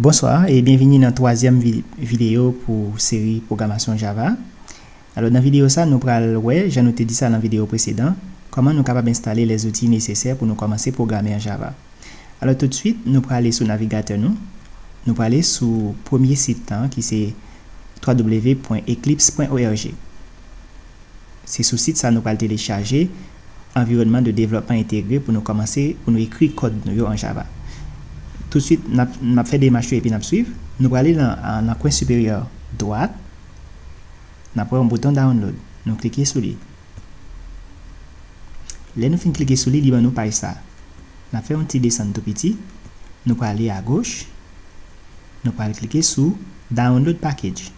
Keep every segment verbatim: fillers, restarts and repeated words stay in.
Bonswa e byenvini nan twazyèm vi-, videyo pou seri pwogramasyon Java. Alò, nan videyo sa, nou pral wè, jan nou te di sa nan videyo presedan, kòman nou kapab enstale lèzouti nesesè pou nou kòmanse pwograme an Java. Alò, toutswit, nou prale sou navigatè nou. Nou prale sou premye sit lan, ki se w w w pwen eclipse pwen org. Se sou sit sa nou pral telechaje anviwònman de devlòpman entegre pou nou kòmanse, pou nou ekri kòd nou yo an Java. Toutswit, n ap, n ap fè demach yo epi n ap swiv. Nou prale nan, nan kwen siperyè dwat, n ap wè yon bouton download. Nou klike sou li. Lè nou fin klike sou li, li ban nou paj sa. N ap fè yon ti desann tou piti. Nou prale agoch. Nou pral klike sou Download Package.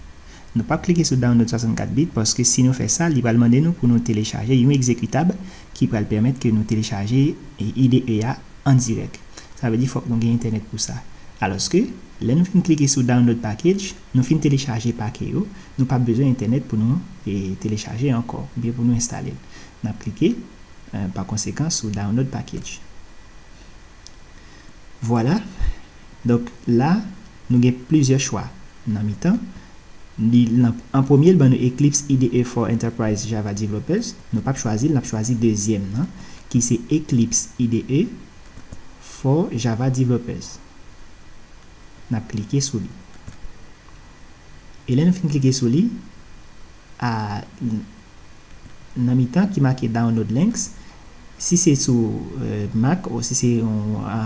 Nou p ap klike sou Download swasannkat bit, paske si nou fè sa, li pral mande nou pou nou telechaje yon egzekitab ki pral pèmèt ke nou telechaje, e, I D E a an dirèk. Sa vle di fòk nou gen entènèt pou sa. Alòske, lè nou fin klike sou Download Package, nou fin telechaje pake yo, nou p ap bezwen entènèt pou nou, e, telechaje ankò, oubyen pou nou enstale l. N ap klike, e, pa konsekan, sou Download Package. Vwala. Donk, la, nou gen plizyè chwa nan mitan. Li, nan, an premye, l ban nou Eclipse I D E for Enterprise Java Developers. Nou p ap chwazi l, n ap chwazi dezyèm nan, ki se Eclipse I D E for Java Developers. N ap klike sou li. E lè nou fin klike sou li, a, nan mitan ki make Download Links, si se sou, e, Mac ou si se yon, a,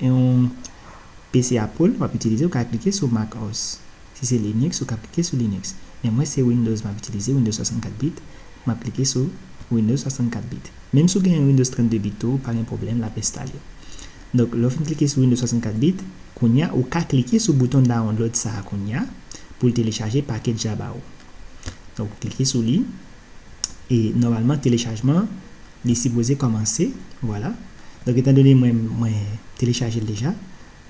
yon P C Apple w ap itilize, ou ka klike sou Mac O S. Si se Linux, ou ka klike sou Linux. Men mwen se Windows m ap itilize, Windows swasannkat bit, m ap klike sou Windows swasannkat bit. Menm si w gen Windows trannde bit tou, pa gen pwoblèm, l ap enstale. Donk, lè w fin klike sou Windows swasannkat bit, kounye a, ou ka klike sou bouton download sa a kounye a pou l telechaje package Java ou. Donk, ou klike sou li, e nòmalman, telechajman, li sipoze kòmanse, vwala. Donk, etandone mwen, mwen telechaje l deja,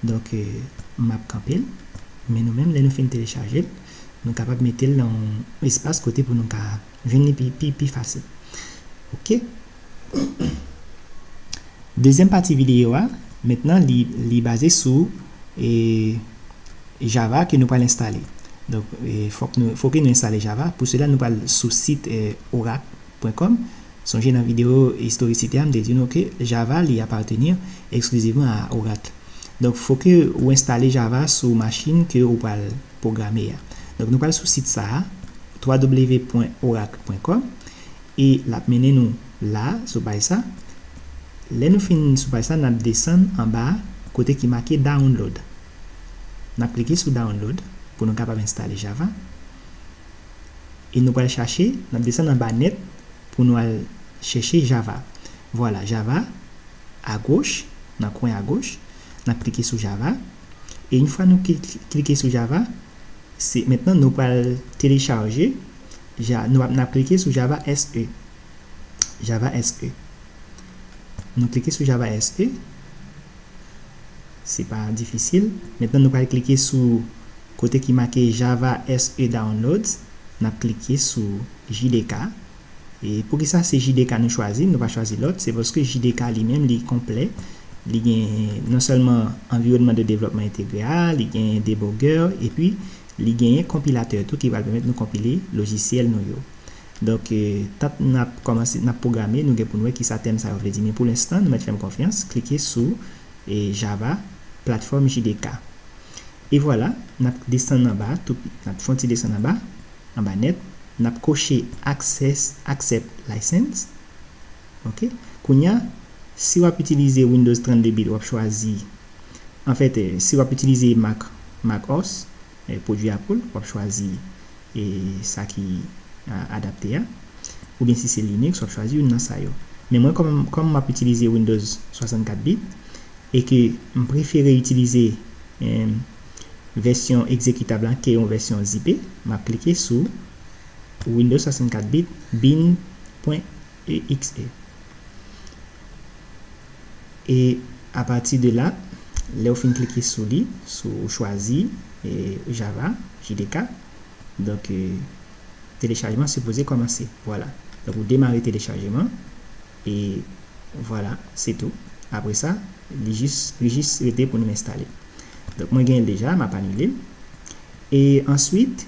donk, e, m ap kanpe l. Men nou menm, lè nou fin telechaje l, nou kapab mete l nan yon espas kote pou nou ka jwenn li pi, pi, pi fasil. Oke? Dezyèm pati videyo a, mentnan, li, li baze sou, e, Java ke nou pral enstale. Donk, e, fòk nou, fòk nou enstale Java. Pou sela, nou pral sou sit, e, oracle pwen kòm. Sonje nan videyo istorisite a, m te di nou ke Java, li apateni eksklizivman a Oracle. Donk, fòk ou enstale Java sou machin ke ou pral pwograme a. Donk, nou pral sou sit sa a, w w w pwen oracle pwen kòm, e l ap mennen nou la, sou paj sa. Lè nou fin sou paj sa, n ap desann anba kote ki make Download. N ap klike sou Download pou nou kapab enstale Java. E nou pral chache, n ap desann anba nèt pou nou al chèche Java. Vwala, Java, agoch, nan kwen agoch, n ap klike sou Java. E yon fwa nou kli-, klike sou Java, se, mentnan nou pral telechaje, ja-, nou ap, n ap klike sou Java S E. Java S E. Nou klike sou Java S E. Se pa difisil. Mentnan, nou pral klike sou kote ki make Java S E Downloads. N ap klike sou J D K. E poukisa se J D K nou chwazi, nou pa chwazi lòt? Se paske J D K li menm, li konplè. Li gen non sèlman anviwònman de devlòpman entegre a, li gen debugger, epi li genyen konpilatè tou ki pral pèmèt nou konpile lojisyèl nou yo. Donk, e, tank n ap kòmanse, n ap pwograme, nou gen pou n wè kisa tèm sa yo vle di. Men pou lenstan, nou mèt fè m konfyans, klike sou, e, Java, platfòm J D K. E vwala, n ap desann anba, tou, n ap fè yon ti desann anba, anba nèt, n ap koche access, accept license. Oke? Kounye a, si w ap itilize Windows trannde bit, w ap chwazi, anfèt, e, si w ap itilize Mac, Mac O S, e, pwodui Apple, w ap chwazi, e, sa ki, a, adapte a. Oubyen si se Linux, w ap chwazi youn nan sa yo. Men mwen, kòm, kòm m ap itilize Windows swasannkat bit, e ke m prefere itilize, em, vèsyon egzekitab la ke yon vèsyon zipe, m ap klike sou Windows swasannkat bit bin pwen E X E. E apati de la, lè w fin klike sou li, sou ou chwazi, e, Java, J D K, donk, e, telechajman sipoze kòmanse. Vwala. Donk, ou demare telechajman, e vwala, se tou. Apre sa, li jis, li jis rete pou nou enstale. Donk, mwen genyen l deja, m ap anile l. E answit,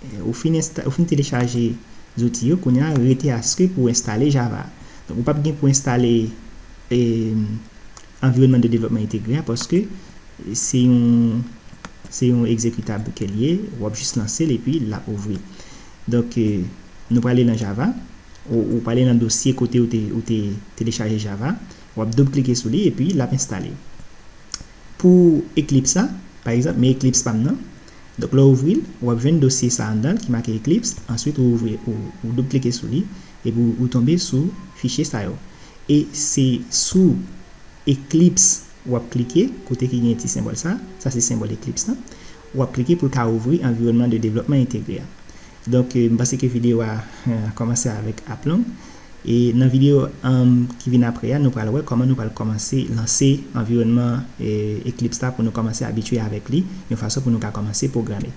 eh, ou fin ensta-, ou fin telechaje zouti yo, kounye a rete aske pou w enstale Java. Donk, ou p ap gen pou enstale, eh, anviwònman de devlopman entegre a, paske se yon, se yon egzekitab ke l ye, w ap jis lanse l epi l ap ouvri. Donk, eh, nou prale nan Java, ou, ou prale nan dosye kote ou te, ou te telechaje Java, w ap doub klike sou li epi l ap enstale. Pou Eclipse la, pa egzanp, men Eclipse pa m nan. Donk, lè w ouvri l, w ap jwenn dosye sa anndan l ki make Eclipse. Answit, ou ouvri, ou, ou doub klike sou li, epi ou, ou tonbe sou fichye sa yo. E se sou Eclipse w ap klike, kote ki gen ti senbòl sa, sa se senbòl Eclipse lan. W ap klike pou l ka ouvri anviwònman de devlopman entegre a. Donk, eh, m panse ke videyo a, eh, kòmanse avèk aplomb. E nan videyo, um, ki vin apre a, nou pral wè kòman nou pral kòmanse lanse anviwònman, eh, Eclipse la pou nou kòmanse abitye avèk li, yon fason pou nou ka kòmanse pwograme.